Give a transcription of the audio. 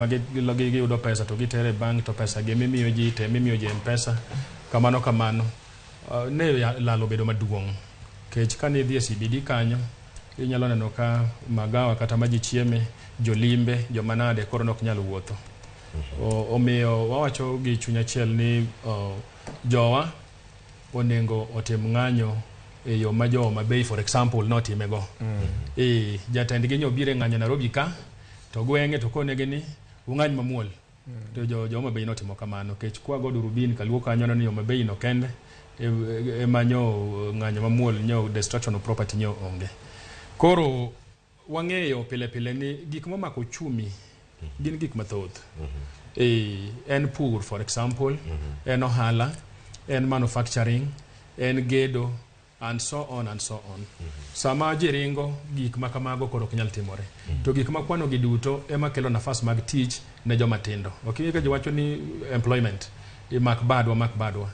Giyudo pesa to gitero e bank to pesa gi mimiyo ji te mimiyo ji mpesa kamano kamano. Ne lal obedo maduong' kech kane idhi e CBD kanyo inyalo neno ka magawa kata ma ji chieme, jolimbe, joma nade koro nok nyal wuotho. Omiyo wawacho gi chuny achiel ni jowa onego otim ng'anyo e yo ma jo Homa Bay, for example, notimego. Jatendgi nyo biro e ng'anyo Nairobi ka to gweng'e to konegi ni ung'any mamuol. To jo Homa Bay notimo kamano kech kwago durubin kaluo kanyo neno ni Homa Bay no kende ema nyo ng'anyo mamuol, nyo destruction of property nyo onge. Koro wang'eyo pile pile ni gik momako uchumi gin gik mathoth. En pur, for example, en ohala, en manufacturing, en gedo and so on and so on. Sama ji ringo, gik ma kamago koro ok nyal timore. To gik ma kwano gi duto ema kelo nafas mag tich ne joma tindo. Ok ing'e ka ji wacho ni employment, mak badwa mak badwa.